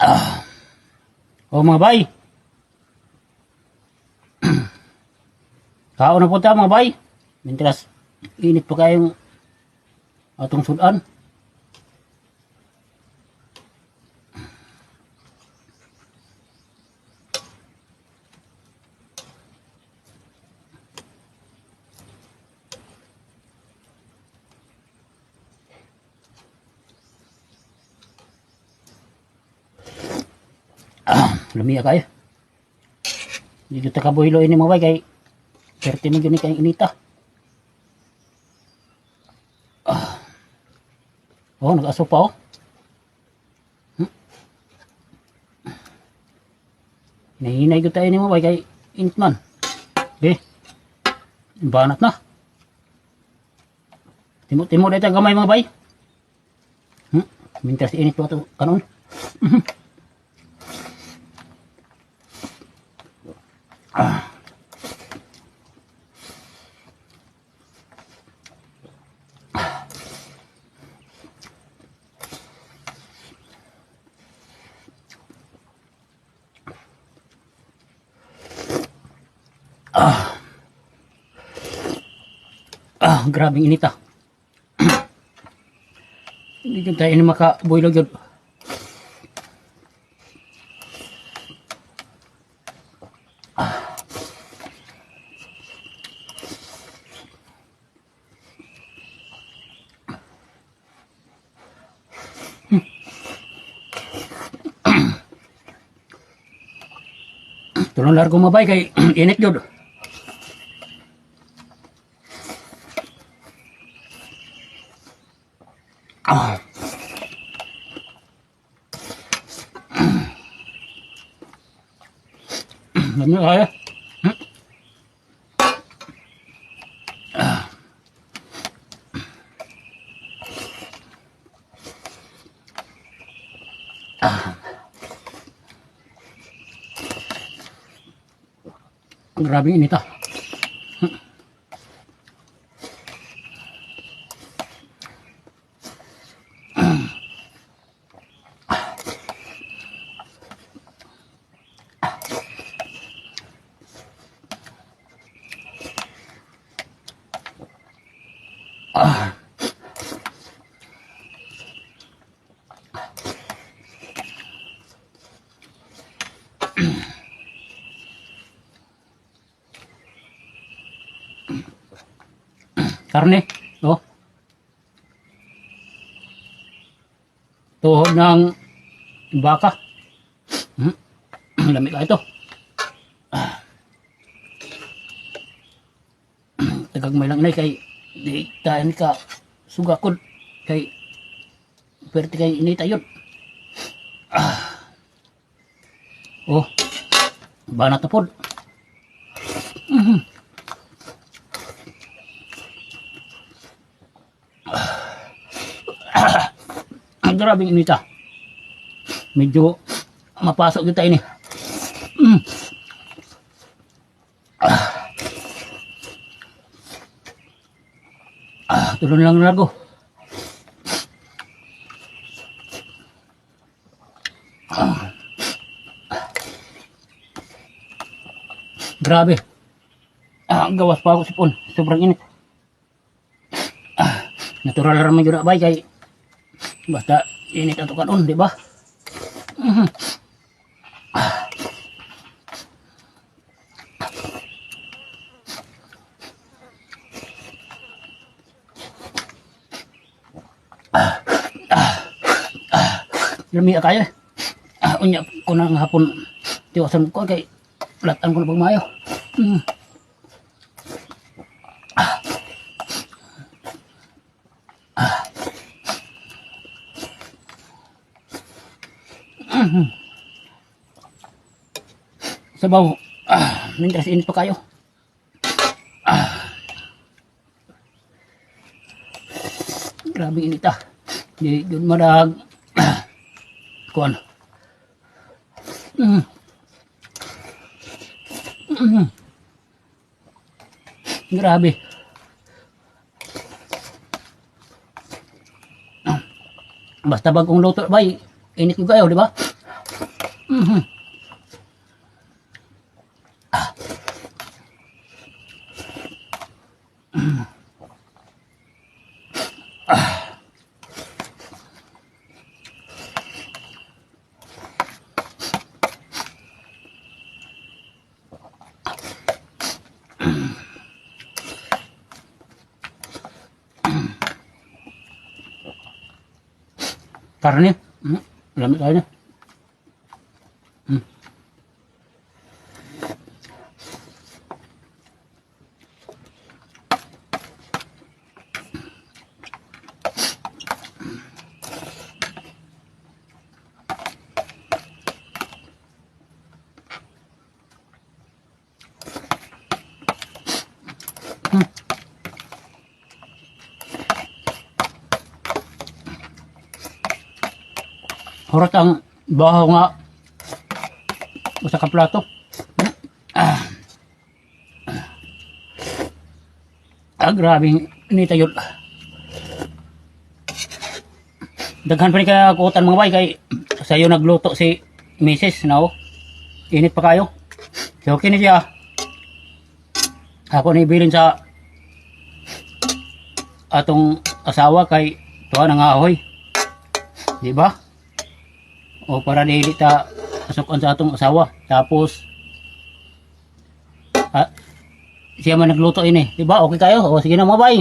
Ah. Oh, mga bay. Kaon na po ta, mga bay. Mintras init pa kayong atong sudan. Ah, lamiya kayo. Hindi ta kabuhilo ini, mga bay, kay perte mo yun kayong inita. Ah. Oh, nag-aso pa oh. Nahinay ko tayo ni mga bay kay init man. Okay. Banat na. Timo-timo na itang gamay, mga bay. Mintas init pa ito kanon. Ah. Ah. Ah, grabing init ah. Hindi yun tayo ni makabuilog yun. Ah. Tulong largo mabay kay init yun. Ah. Lami kaya. Hmm. Ah. Ah. Ang grabing init ah. Ah. Karne, oh. Tuhod ng baka. Lami ka ito. Ah. Tagagmay lang inay kay di tayo ni ka sugakod kay pwerte kay inita yun. Ah. Oh. Banat na pod. Ang grabing inita. Medyo mapasok kita ini. Ah. Ah, tuloy lang largo. Ah. Grabe. Ah, ang gawas pa ako sipon. Sobrang init. Ah, natural raman yun na bay kay basta init ato kanon, di ba? Mhm. Ah. Ah. Ah. Ah. Lami kayo eh. Ah, unya ko na nga hapon tiwasan ko kay latan ko na pagmayo. Ah. Ah. Sabaw. Ah, mintras init pa kayo. Ah. Grabe init ah. Di yun marag. Ah. Kuan. Grabe. Basta bagong luto bay, init ko kayo, di ba? Ah. Ah. Karne. Lami kayo niya. Hurat ang bahaw nga usa ka plato. Ah. Ah, grabe ni tayo. Daghan pa ni kaya kutan, mga bay, kay sayo nagluto si Mrs. No? Init pa kayo. So, okay ni siya. Ako ni bilin sa atong asawa kay tuwa na nga ahoy. Di ba? O para dili ta asukan sa atong asawa. Tapos ah, siya man nagluto ini. Di ba? Okay kayo? O sige na, mga bay.